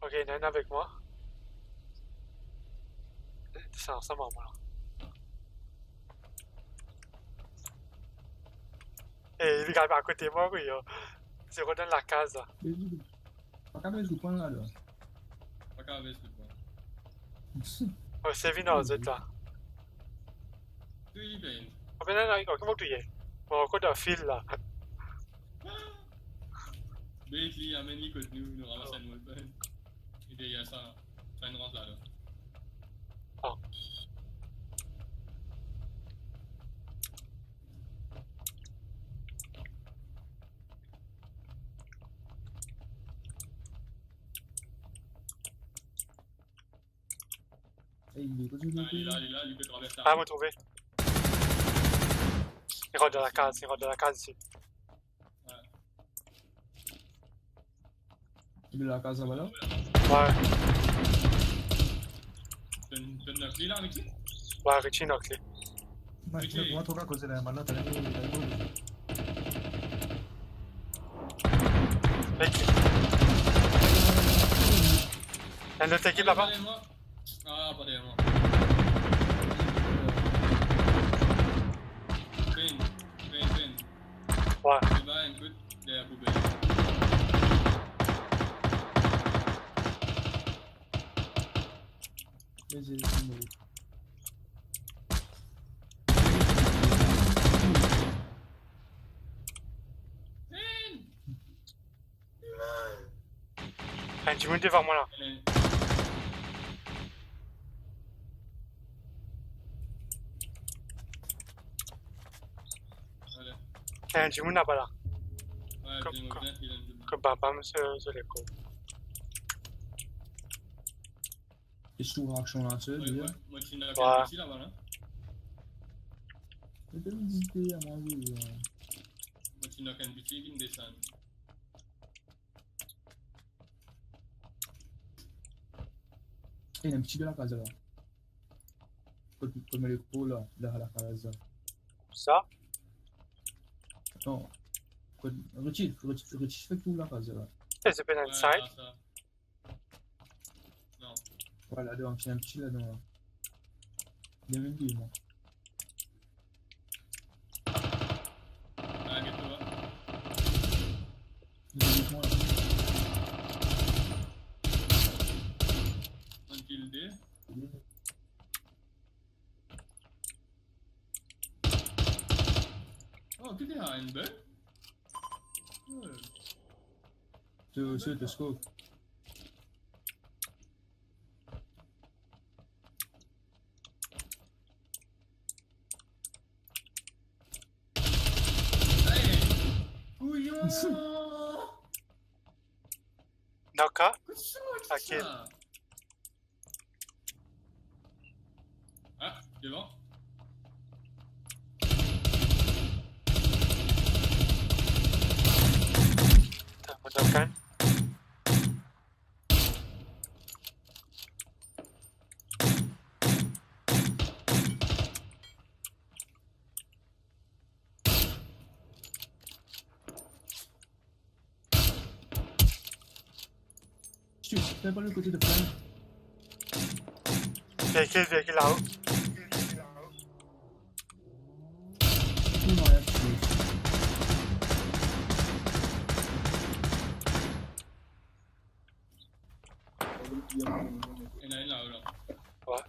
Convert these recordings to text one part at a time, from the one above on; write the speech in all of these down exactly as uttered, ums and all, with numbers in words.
Ok, ena enn avek mwa. Desann ansam ar mwa la. Eh, li gagn akote mwa, wi, yo. Zero dan lakaz la. Pa kapav zwe pran la, la. Pa kapav zwe pran. Oh, se vinn ar zot la. Touy li, Ben. Oh, Ben, non, non, kouma touye? Bon, kot dan fil la. Bet li, amenn li kot nou, nou ramas enn weapon. E deryer sa, sa enn rant la, la. Ah. Ey, li kote li? Ah, li la, li la, li pe travers la. Ah, mo trouve. Li rant dan lakaz, li rant dan lakaz isi. Wi. Li dan lakaz laba la? Wi. Donn, donn li la, Richie? Wi, Richie, donn li. Mwa, Richie. Mwa, twa koze la, mwa, la, twa la, la, la. Richie. Enn lot ekip laba. Deryer mwa. Ah, pa deryer mwa. Vinn, vinn, vinn. Wi. Li pe enn kout deryer poubel. Vinn. Enn dimoun devan mwa la. Enn dimoun laba la. Wi, kom, dimoun, kom, bien, bien, bien. Kom papa, misie, misie lekol. E sou raksion la, se, wi, bien. Wi, mo ti ena enn piti laba la. Mo ti ena enn piti, a mwa, wi, wi. Mo ti ena enn piti ki desann. E, ena enn piti dan lakaz la. Kot, kot mo lekol la, la, lakaz la. Sa? Non. Kot, Richie, Richie, Richie, fer ki lakaz la. E, se pena enn site? Wi, la, sa. Non. Wi, ladan, ti ena enn piti ladan la. Li mem ki mwa. Ah, get twa. Li mem ki mwa la. Enn kill de. Oh, ki te a enn bel? Wi. To, se, to scope. Hey, kouyon! Naka? Kout sa, kout sa. Akel? Ah, devan. Atann, mo dan kan. Chut, t'as pas le côté de plein. Vekil, vekil lao. Non, non, rien. Ena enn la, la. Wi.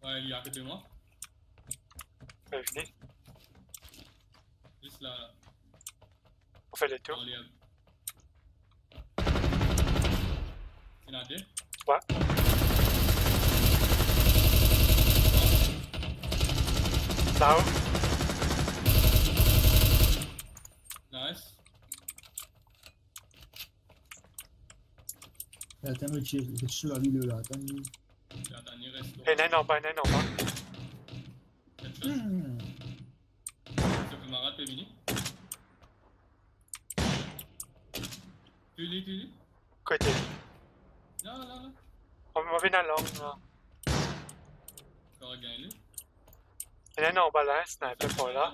Wi, li akote mwa. Wi, vini. Zis la, la. Ou fer letour. Ena de. Wi. Down. Nice. Atann, Richie, Richie, la, li la, atann. Atann, li res. Ena enn anba, ena enn anba. Headshot. Hmm. So kamarad pe vini. Touy li, touy li. Kote? La, la, la. Mo, mo vinn a long, la. Koumadir gagn li? Ena enn anba la, enn sniper par la.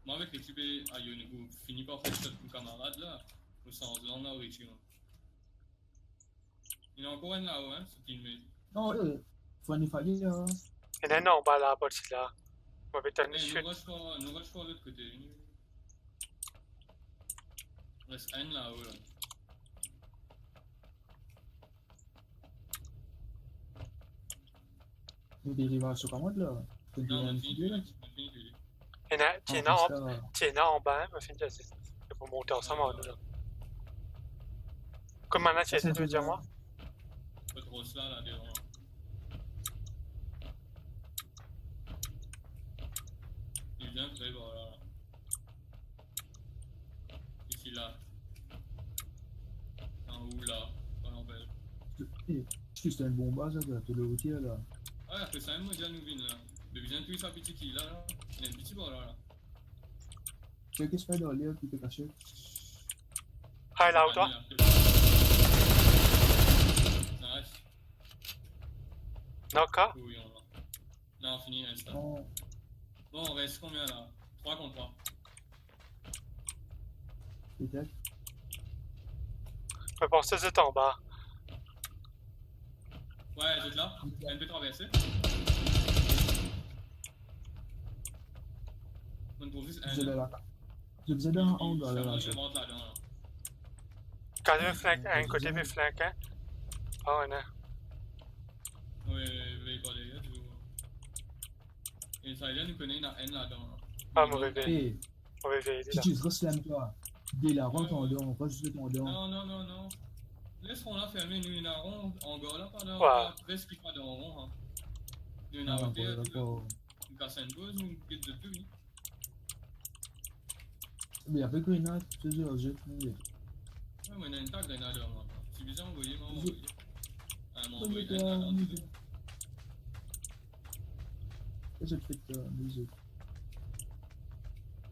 Mwa avek lekip, ayo, nou fini par fer shot nou kamarad la. Pou sanz lang la, ou reti, non? Ena ankor enn lao, hein, so teammate. Non, euh, Fanny Faggy, hein. Ena enn anba la, par la. Mo pe tann li. Eh, nou shot. Rush par, nou rush par lot kote. Res enn lao, la. Nou deriv so komand la. Non, nou fini, nou fini. Ena, ti ena an-, ti ena anba, hein, mo finn dir, se pou mont ansam ar nou la. Kouma la, ti ete, ti ve dir mwa? Kot ros la, la, devan. Li vinn tre par la. Isi la. Anlor la, pa lanver. Eh, eski se enn bon baz sa, to le otir la? Ah, apre sa, mem mo dir nou vinn la. Be bizin touy sa piti ki la, la. Li enn piti par la, la. Check spider, li, ki pe kasiet. Hay, la ou twa? Nice. Knock, hein? Wi, on va. Non, fini, reste là. Oh. Bon, on reste combien là? Trois contre trois. Peut-être. Je pense que c'est en bas. Ouais, vous êtes là? Elle peut traverser. On trouve juste un. Vous êtes là. Vous êtes dans, on doit aller là. Je rentre là-dedans, là. Kan nou flank, enn kote pe flank, hein? Ah ouais, non. Wi, wi, wi, pa deryer, tu vois. E sa, nou kone ena enn ladan, la. Ah, mo reve. Eh. Mo reve, li la. Si tu restes là, toi, de la rant en dedans, pas juste en dedans. Non, non, non, non. Les ron la ferme, nou ena ron, angar la, pa dan, pa, preske pa dan ron, hein. Nou ena oter, dakor. Nou kas enn poz, nou get zot tou, wi. Be apre grenad, tou zot zet, nou zet. Wi, mo ena enn ta grenad ar mwa. Si bizin anvoy, mo anvoy. Ah, mo anvoy enn ta dan tou. E zot fet, euh, nou zet.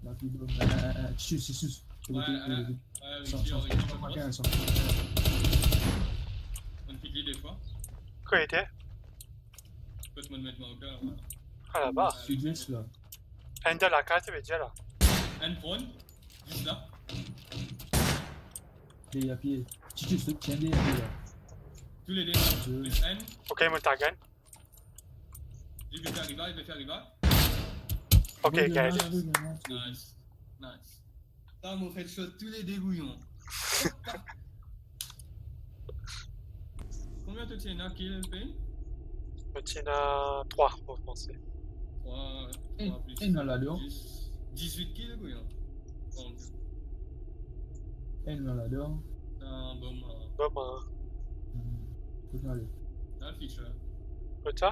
La pli bon, euh, euh, sus, sus, sus. Ouais, ouais, ouais, wi, wi, wi. Enn pik li de fwa. Kot li ete? Kot mo met marker, ouais. Ah, laba. Sud-ouest, la. Enn dan lakaz, tu veux dire, la. Enn prone, zis la. Deryer pie. Titus, tiens, deryer pie, la. Tou le de, la. Enn. Ok, mo tag enn. Li pe fer rival, li pe fer rival. Ok, guys. Nice. Nice. Sa, mo headshot tou le de gouyon. Konbien to ti ena kill, Payne? Mo ti ena trwa, mo panse. Trwa, trwa plis enn, enn ladan. Dis, dizuit kill, gouyon. Enn ladan. Ah, bon, euh. Bon, euh. Hmm. Kot nou ale? La, Fisher. Kot sa?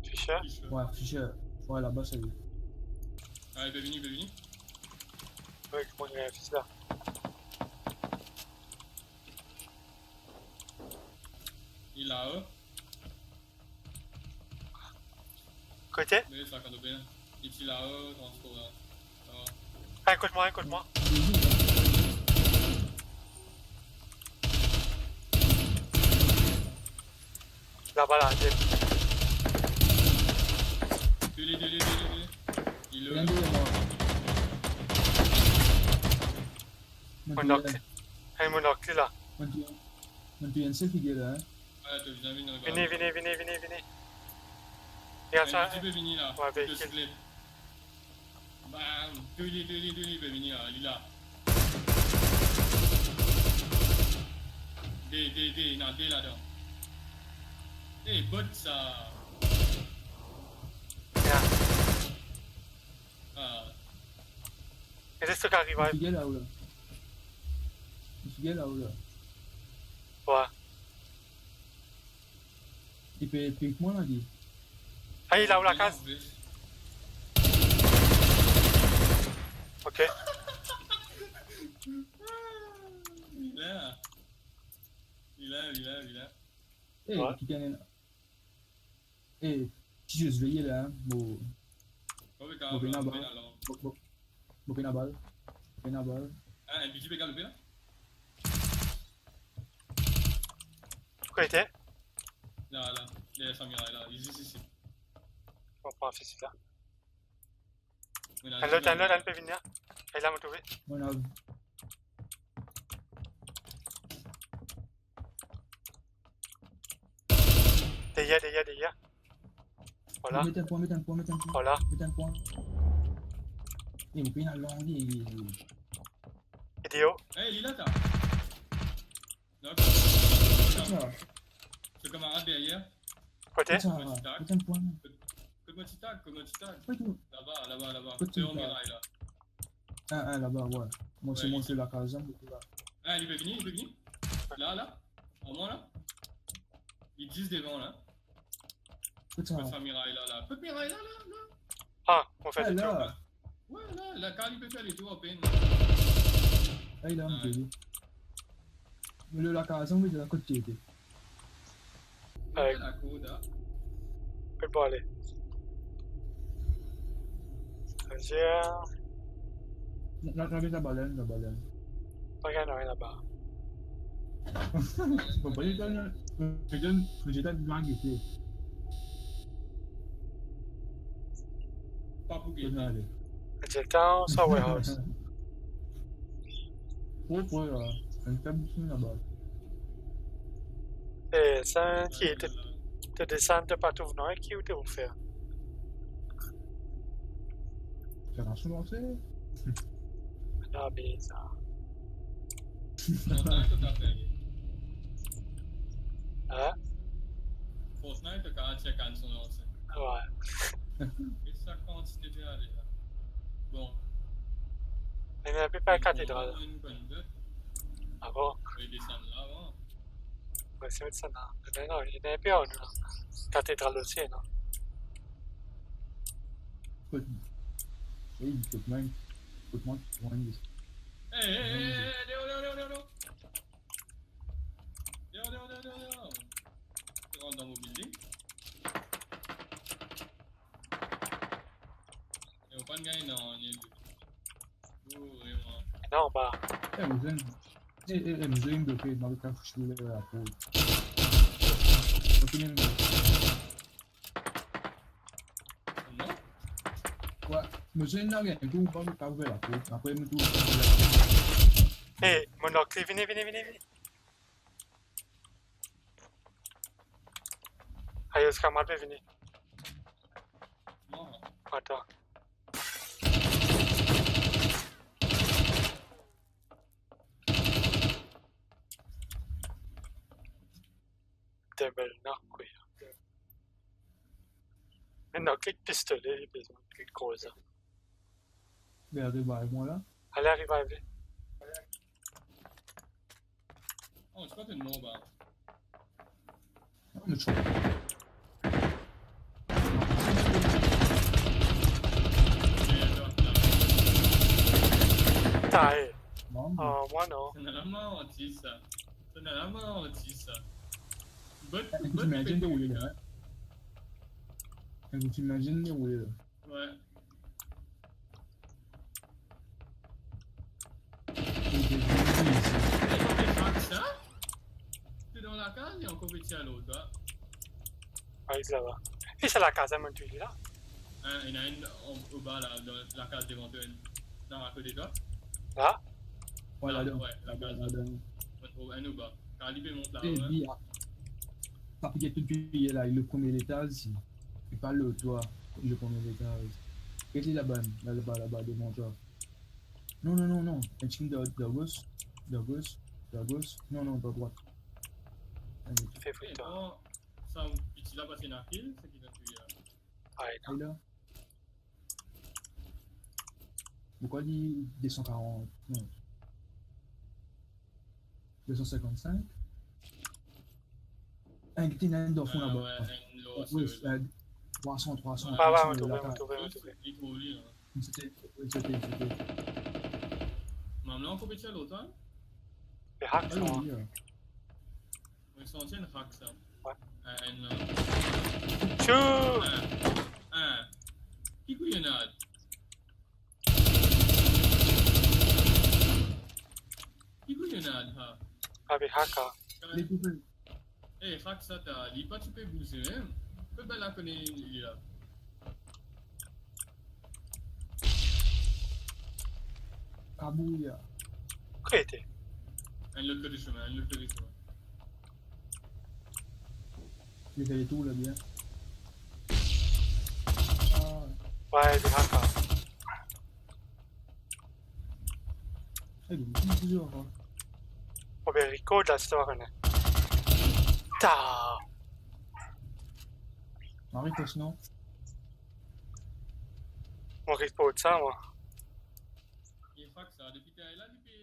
Fisher? Fisher. Ouais, Fisher. Ouais, laba, sa li. Ah, li pe vini, li pe vini. Wi, kouma li ena fis la? Li lao. Kote? Me sa, kan to pe la. Li ti lao, transpor la. Ah. Ah, kot mwa, kot mwa. Laba la, dye. Touy li, touy li, touy li, touy li. Li lo. Enn deryer mwa. Mo knock li. Enn, mo knock li la. Mo touy, mo touy enn sel figir la, hein. Ah, to bizin vinn dan le gaz. Vini, vini, vini, vini, vini. Regarde sa, hein. Li pe vini la. Ouais, véhicule. Bam! Touy li, touy li, touy li, pe vini la, li la. De, de, de, ena de ladan. Eh, bot sa. Yeah. Ah. E se sa ki ariv. Li figir la ou la? Li figir la ou la? Ouais. Li pe pik mwa la, li. Ah, li la ou lakaz? Ok. Li la. Li la, li la, li la. Eh, ouais. Ki gagn la? Eh, ti zis veye la, hein. Mo, mo pena bal. Mo, mo, mo pena bal. Mo pena bal. Ah, enn piti pe galope la? Kot li ete? La, la. Deryer sa miray la. Li zis isi. Bon, pran fizi la. Enn lot, enn lot, enn pe vini la. Ey, la mo trouve. Mo ena Deryer, deryer, deryer. Voilà. Met enn pwin, met enn pwin, met enn pwin. Voilà. Met enn pwin. E, mo pena lang, e, e, e. Video. Ey, li la, sa. Non, sa. Sa kamarad deryer. Kote? Sa, met enn pwin. Kot mo ti tag, kot mo ti tag. Laba, laba, laba. Kot mo ti tag. Deor miray la. Ah, ah, laba, wi. Mwa, se, mwa, se lakaz la, mo la. Ah, li pe vini, li pe vini. La, la. Ar mwa la. Li zis devan la. Kot sa? Kot sa miray la, la. Kot miray la, la, la. Ah, mo fer letour. Wi, la, la, kan li pe fer letour apenn. Ey, la, mo pe vini. Me lakaz la, mo pe dir kot li ete. Ey. Lakour la. Kot pou ale? Azer. Non, non, non, laba, la, laba, la. Pa gagn nanye laba. Bon, pa gagn nanye. Mo dir, mo dir, pa gete. Pa pou gete. Bon, ale. Azer, ta sa warehouse. Prop, wi, wi. Enn tab isi laba. Eh, sa, ki, to, to desann, to pa trouv nanye, ki ou to pou fer? Fer ankor, non, se... Ah, bizar. Fortnite, to kapav fer. Hein? Fortnite, to kapav tir kann son lanse. Wi. E sa, kan ti pe ale la? Bon. Ena inpe par katedral. Enn konn dot. Ah bon? Wi, desann la, bon. Wi, se met sa la. Non, non, ena inpe an, katedral osi, non? Kot? Ey, kot mwa, kot mwa, kot mwa. Ey, ey, ey, ey, ey, deor, deor, deor, deor, deor. Deor, deor, deor, deor, deor. Rant dan mo building. E ou pa'nn gagn nanye. Oh, vreman. Non, ba. Eh, mo zwenn, eh, eh, eh, mo zwenn bloke, mo kapav fouti la pou. Ok, bien. Non? Wi, mo zwenn la, bien, tou, mo pa ouver laport. Apre, mo tou. Eh, mo knock li, vini, vini, vini, vini. Ayo, se kamarad pe vini. Non. Atann. Double knock, wi. Me knock ek pistole, li bizin ek gro zam. Li ariv avek mwa la. Ale, ariv avek li. Oh, je crois que t'es mort, bah. Non, mais tu... Taille. Non, mais... Oh, mwa non. Sa nala manti sa. Sa nala manti sa. But, eh, but t'imagines t'es où là, hein? Eh, t'imagines t'es où là? Wi. Li pe vini isi. Li pe vini isi. Sa? Ti dan lakaz, li ankor pe tir lot la. Wi, sa va. Ki sa lakaz la, mo trouv li la? Hein, ena enn an, anba la, dan lakaz devan twa, enn. Non, akote twa. La? Wi, la, la, wi, la, lakaz la, la, la. Enn anba. Kan li pe mont la, wi. Sa finn get tou touye la, le premie letaz, e pa lot twa, le premie letaz. Get li laba, laba, laba, devan twa. Non, non, non, non. Enn tikin dan, dan gos, dan gos, dan gos. Non, non, dan drwat. Fer fouy twa. Sa piti la pas ena kill, seki ena touye la. Ayo. Pourquoi li deux cent quarante? Non. Deux cent cinquante-cinq? Enn ki ti ena enn dan fon laba. Ah, wi, euh, trois cents, trois cents, ah, wi, mo trouve, mo trouve, mo trouve. Li trouv li, hein. Sete, sete, sete. Mama la ankor pe tir lot, hein? Pe hack, wi, sa. Mo santi enn hack sa. Wi. Euh, enn, euh, chou! Enn, enn. Ki kouyonad? Ki kouyonad, ha? Abe hack, ha. Li koupe. Eh, hack sa ta, li pa ti pe bouze mem. Kot bann la kone li la? Abouya. Kote ete? Enn lot kote sime, enn lot kote sime. Li fer letour la bien. Ah, Wey, li hack la. eh bien, li touzour ankor. Ou bien record la, si to pa kone. Ta. Marie, toi, sinon. Mo report sa, mwa. Li fak sa, depi ler la, li pe